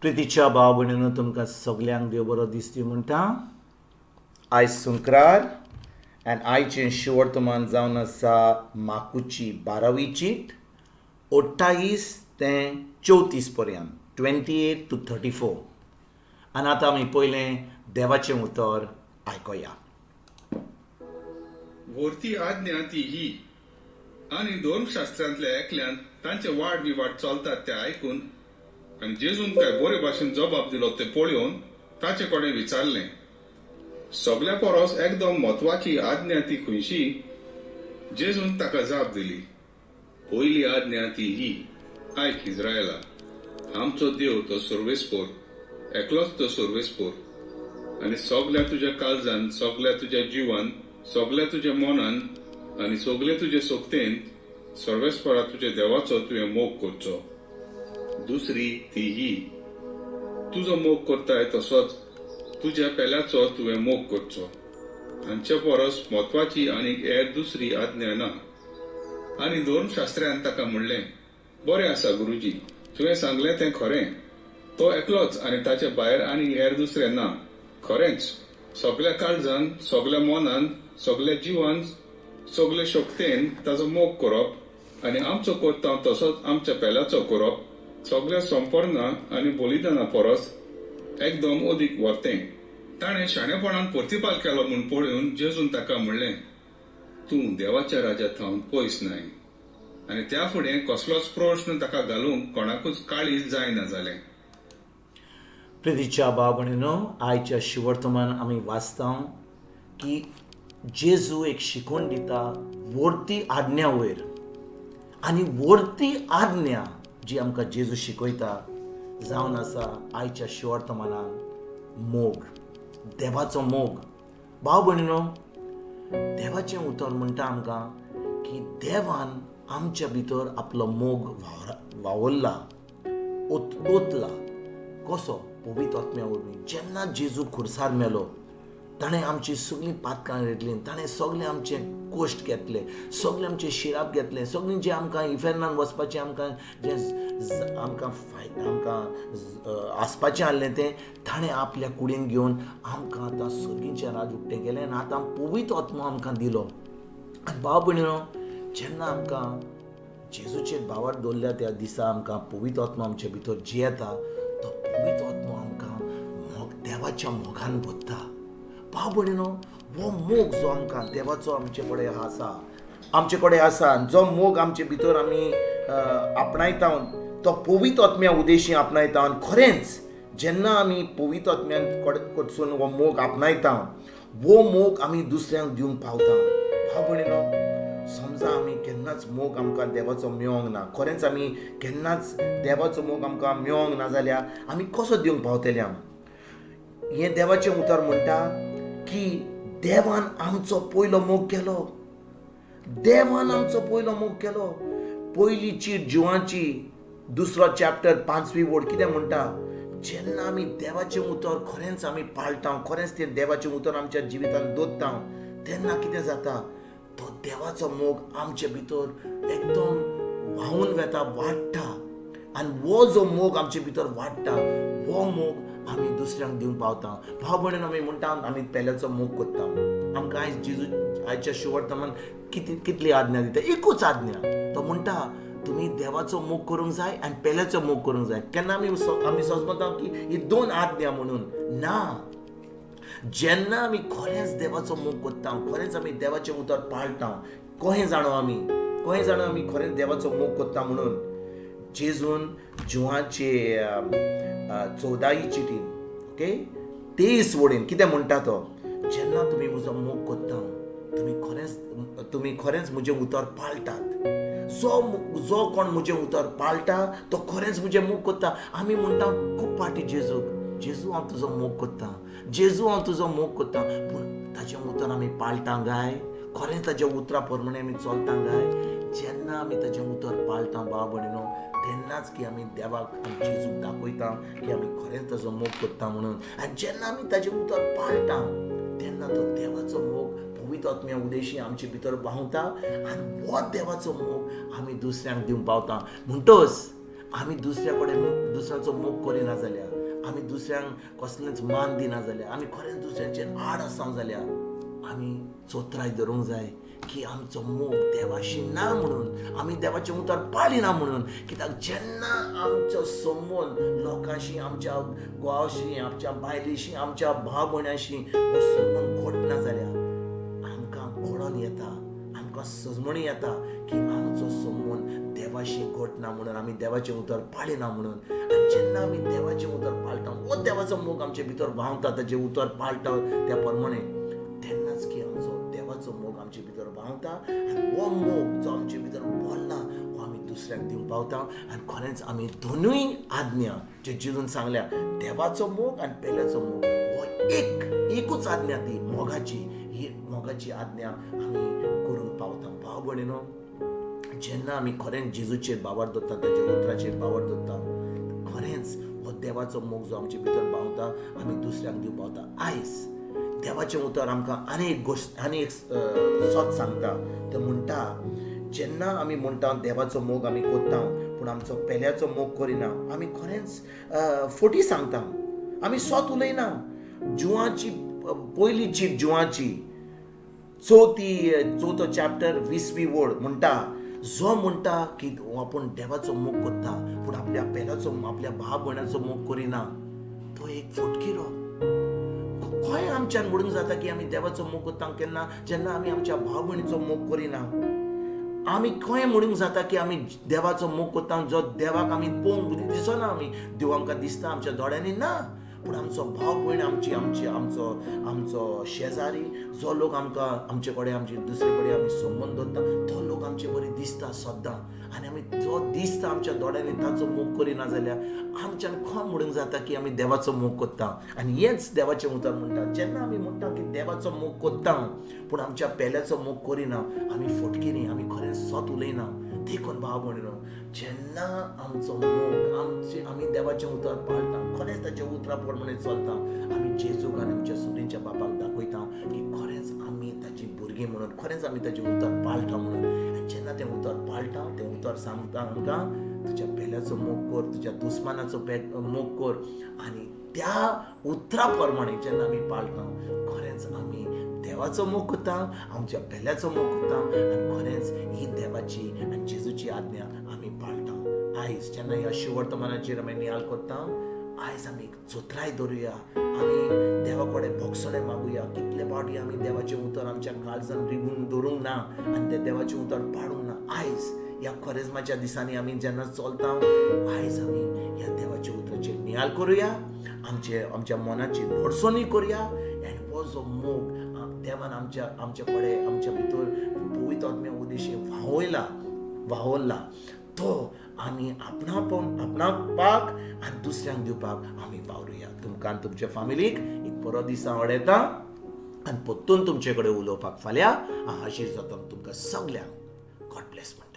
प्रितीच्या भाव भयणीनो, तुमकां सगल्यांक देव बरो दिसती म्हणटा. आयज सुंक्रार आनी आयचें शिवर्तमान जावन आसा माकुची 12वी चीट, 28 ते 34 पर्यंत, 28 to 34. आनी आतां आमी पयलें देवाचें उतर आयकोया. व्होरती आज्ञा ती ही. आनी धर्मशास्त्रांतल्या एकल्यान तांचे वाद विवाद चलतात ते आयकून आनी जेजून काय बरे भाशेन जबाब दिलो ते पळोवन ताचे कडेन विचारलें, सगल्या परस एकदम म्हत्वाची आज्ञा ती खंयची? जेजून ताका जाप दिली, पयली आज्ञा ती ही, आयक इस्रायला, आमचो देव तो सर्वेस्पोर, एकलोच तो सर्वेस्पोर. आनी सगल्या तुज्या काळजान, सगल्या तुज्या जिवान, सगल्या तुज्या मनान आनी सगले तुजे सोक्तेन सर्वेस्परा तुज्या देवाचो तुवें मोग करचो. दुसरी ती ही, तुजो मोग करताय तसोच तुज्या पेल्याचो तुवें मोग करचो. हांचे परस म्हत्वाची आनीक हेर दुसरी आज्ञा ना. आनी धर्मशास्त्र्यान ताका म्हणलें, बरें आसा गुरुजी, तुवें सांगलें तें खरें. तो एकलोच आनी ताचे भायर आनी हेर दुसरें ना. खरेंच, सगल्या काळजान, सगल्या मनान, सगल्या जिवान, सगले शक्तेन ताचो मोग करप आनी आमचो करता तसोच आमच्या पेल्याचो करप सगल्या संपर्णा आनी बलिदाना परस एकदम अदीक व्हरतें. ताणें शाणेपणान प्रतिपाल केलो म्हूण पळोवन जेजून ताका म्हणलें, तूं देवाच्या राज्या थावन पयस नाय. आनी त्या फुडें कसलोच प्रश्न ताका घालूंक कोणाकूच काळीज जायना जालें. प्रितीच्या भाव भयणीनो, आयच्या शिवर्तमान आमी वाचता की जेजू एक शिकवण दिता व्हरती आज्ञा वयर. आनी व्हरती आज्ञा जी आमकां जेजू शिकयता जावन आसा आयच्या शिवर्तमानान मोग, देवाचो मोग. भाव भयणीनो, देवाचें उतर म्हणटा आमकां की देवान आमच्या भितर आपलो मोग वावरला, ओतला. कसो? पवित्र आत्म्या वरवीं. जेन्ना जेजू खुर्सार मेलो, ताणें आमची सगळीं पातकां घेतलीं, ताणें सगळें आमचे कोश्ट घेतले, सगळें आमचे शिराप घेतले, सगळीं जें आमकां इफेर्नान वचपाचें, आमकां जें आमकां फाय आमकां आसपाचें आहलें, तें ताणें आपल्या कुडीन घेवन आमकां आतां सर्गीचें राज उक्तें केलें आनी आतां पवित्र आत्मो आमकां दिलो. आनी भाव भयणीनो, जेन्ना आमकां जेजूचेर भावार्थ दवरल्या त्या दिसा आमकां पवित्र आत्मो आमचे भितर जियेता. तो पवित्र आत्मो आमकां मोग, देवाच्या मोगान भरता. भाव भयणीनो, हो मोग जो आमकां देवाचो आमचे कडेन आसा, आमचे कडेन आसा, आनी जो मोग आमचे भितर आमी आपणायता, तो पवित्र आत्म्या उदेशी आपणायता. आनी खरेंच जेन्ना आमी पवित्र आत्म्यान कडसून हो मोग आपणायता, हो मोग आमी दुसऱ्यांक दिवंक पावता. भाव भयणीनो, समजा आमी केन्नाच मोग आमकां देवाचो मेळोंक ना, खरेंच आमी केन्नाच देवाचो मोग आमकां मेळोंक ना जाल्यार आमी कसो दिवंक पावतले? आम हें देवाचें उतर म्हणटा की देवान आमचो पयलो मोग केलो. देवान आमचो पयलो मोग केलो. पयली चीट जिवाची, दुसरो चॅप्टर, पांचवी वड कितें म्हणटा? जेन्ना आमी देवाचें उतर खरेंच आमी पाळटा, खरेंच तें देवाचें उतर आमच्या जिवितांत दवरता, तेन्ना कितें जाता? तो देवाचो मोग आमचे भितर एकदम व्हांवून वेता, वाडटा. आनी हो जो मोग आमचे भितर वाडटा, हो मोग आमी दुसऱ्यांक दिवंक पावता. भाव भयणीन, आमी म्हणटा आमी पेल्याचो मोग करता. आमकां आयज जेजू आयच्या शिवर्तमान कितें कितली आज्ञा दिता? एकूच आज्ञा. तो म्हणटा, तुमी देवाचो मोग करूंक जाय आनी पेल्याचो मोग करूंक जाय. केन्ना आमी आमी समजता की ही दोन आज्ञा म्हणून. ना, जेन्ना आमी खरेंच देवाचो मोग करता, खरेंच आमी देवाचें उतर पाळटा, कहें जाणो आमी खरेंच देवाचो मोग करता म्हणून? जेजून जुवाचे 14 चिटीन, ओके, 23 वडीन कितें म्हणटा तो? जेन्ना तुमी म्हजो मोग करता, तुमी खरेंच म्हजें उतर पाळटात. जो जो कोण म्हजें उतर पाळटा, तो खरेंच म्हजें मोग करता. आमी म्हणटा खूब फावटी जेजूक, जेजू, हांव तुजो मोग करता, जेजू, हांव तुजो मोग करता. पूण ताजें उतर आमी पाळटा काय? खरेंच ताज्या उतरा प्रमाणे आमी चलता काय? जेन्ना आमी ताजें उतर पाळटा, भाव भयणीनो, तेन्नाच की आमी देवाक, आमी जेजूक दाखयता की आमी खरेंच ताजो मोग करता म्हणून. आनी जेन्ना आमी ताजें उतर पाळटा, तेन्ना तो देवाचो मोग पवित्र आत्म्या उदेशी आमचे भितर व्हांवता आनी हो देवाचो मोग आमी दुसऱ्यांक दिवंक पावता. म्हणटच आमी दुसऱ्या कडेन दुसऱ्यांचो मोग करिना जाल्यार, आमी दुसऱ्यांक कसलेंच मान दिना जाल्यार, आमी खरेंच दुसऱ्यांचेर आड आसा जाल्यार आमी चोत्राय धरूंक जाय की आमचो मोग देवाशी ना म्हणून, आमी देवाचें उतर पाळिना म्हणून. कित्याक जेन्ना आमचो संबंद लोकांशी, आमच्या घोवाशी, आमच्या बायलेशी, आमच्या भाव भयणाशी हो संबंद घटना जाल्यार आमकां कळोन येता, आमकां सजमणी येता की आमचो संबंद देवाशी घटना म्हणून, आमी देवाचें उतर पाळिना म्हणून. आनी जेन्ना आमी देवाचें उतर पाळटा, हो देवाचो मोग आमचे भितर व्हांवता, ताचें उतर पाळटा त्या प्रमाणे, तेन्नाच की आमचो देवाचो मोग आमचे भितर व्हांवता आनी हो मोग जो आमचे भितर भरला हो आमी दुसऱ्यांक दिवंक पावता. आनी खरेंच आमी दोनूय आज्ञा जे जेजून सांगल्या, देवाचो मोग आनी पेल्याचो मोग, हो एक एकूच आज्ञा, ती मोगाची. ही मोगाची आज्ञा आमी करूंक पावता. भाव भयणीनो, जेन्ना आमी खरेंच जेजूचेर बावर दवरता, ताच्या उतराचेर बावर दवरता, खरेंच हो देवाचो मोग जो आमचे भितर पावता आमी दुसऱ्यांक दिवंक पावता. आयज देवाचें उतर आमकां आनी एक गोश्ट, आनी एक सत सांगता. तें म्हणटा, जेन्ना आमी म्हणटा देवाचो मोग आमी करता पूण आमचो पेल्याचो मोग करिना, आमी खरेंच फटी सांगता, आमी सत उलयना. जुवाची पयली चीट, जुवाची चवथो चॅप्टर 20वी ओळ म्हणटा, जो म्हणटा की आपूण देवाचो मोग करता पूण आपल्या पेल्याचो, आपल्या भाव भयणाचो मोग करिना, तो एक फटकिरो. खंय आमच्यान म्हणूंक जाता की आमी देवाचो मोग करता केन्ना? जेन्ना आमी आमच्या भाव भयणीचो मोग करिना. आमी खंय म्हणूंक जाता की आमी देवाचो मोग करता, जो देवाक आमी पळोवंक दिसना, आमी देव आमकां दिसता आमच्या दोळ्यांनी ना, पूण आमचो भाव भयण, आमची आमची आमचो आमचो शेजारी, जो लोक आमकां आमचे कडेन आमचे दुसरे कडेन आमी संबंद दवरता, तो लोक आमचे बरी दिसता सद्दां, आनी आमी जो दिसता आमच्या दोळ्यांनी ताचो मोग करिना जाल्यार आमच्यान खंय म्हणूंक जाता की आमी देवाचो मोग करता? आनी हेंच देवाचें उतर म्हणटा, जेन्ना आमी म्हणटा की देवाचो मोग करता पूण आमच्या पेल्याचो मोग करिना, आमी फटकिनी, आमी खरें सत उलयना. देखून भाव भयणीनो, जेन्ना आमचो मोग, आमचे आमी देवाचें उतर पाळटा, खरेंच ताच्या उतरा प्रमाणे चलता, आमी जेजूक आनी आमच्या सुरींच्या बापाक दाखयता की खरेंच आमी ताची भुरगीं म्हणून, खरेंच आमी ताचें उतर पाळटा म्हणून. आनी जेन्ना तें उतर पाळटा, तें उतर सांगता आमकां, तुज्या पेल्याचो मोग कर, तुज्या दुस्मानाचो मोग कर, आनी त्या उतरा प्रमाणे जेन्ना आमी पाळटा, खरेंच आमी देवाचो मोग करता, आमच्या पेल्याचो मोग करता, आनी खरेंच ही देवाची आनी जेजूची आज्ञा आमी पाळटा. आयज जेन्ना ह्या शिवर्तमानाचेर आमी नियाळ करता, आयज आमी चोत्राय दवरुया, आमी देवा कडेन भोगसणें मागुया. कितले फावटी आमी देवाचें उतर आमच्या काळजान रिगून दवरूंक ना आनी तें देवाचें उतर पाळूंक ना. आयज ह्या खोरेजमाच्या दिसांनी आमी जेन्ना चलता, आयज आमी ह्या देवाच्या उतराचेर नियाळ करुया, आमचे आमच्या मनाची नडसणी करुया, आनी हो जो मोग देवान आमच्या आमचे कडेन आमच्या भितर पवित्र आत्म्या उद्देशी व्हांवयला, तो आमी आपणापाक आनी दुसऱ्यांक दिवपाक आमी वावरुया. तुमकां आनी तुमच्या फामिलीक एक बरो दीस हांव अडयता आनी परतून तुमचे कडेन उलोवपाक फाल्यां हांव हाजीर जाता. तुमकां सगल्यांक गॉड ब्लेस म्हणटा.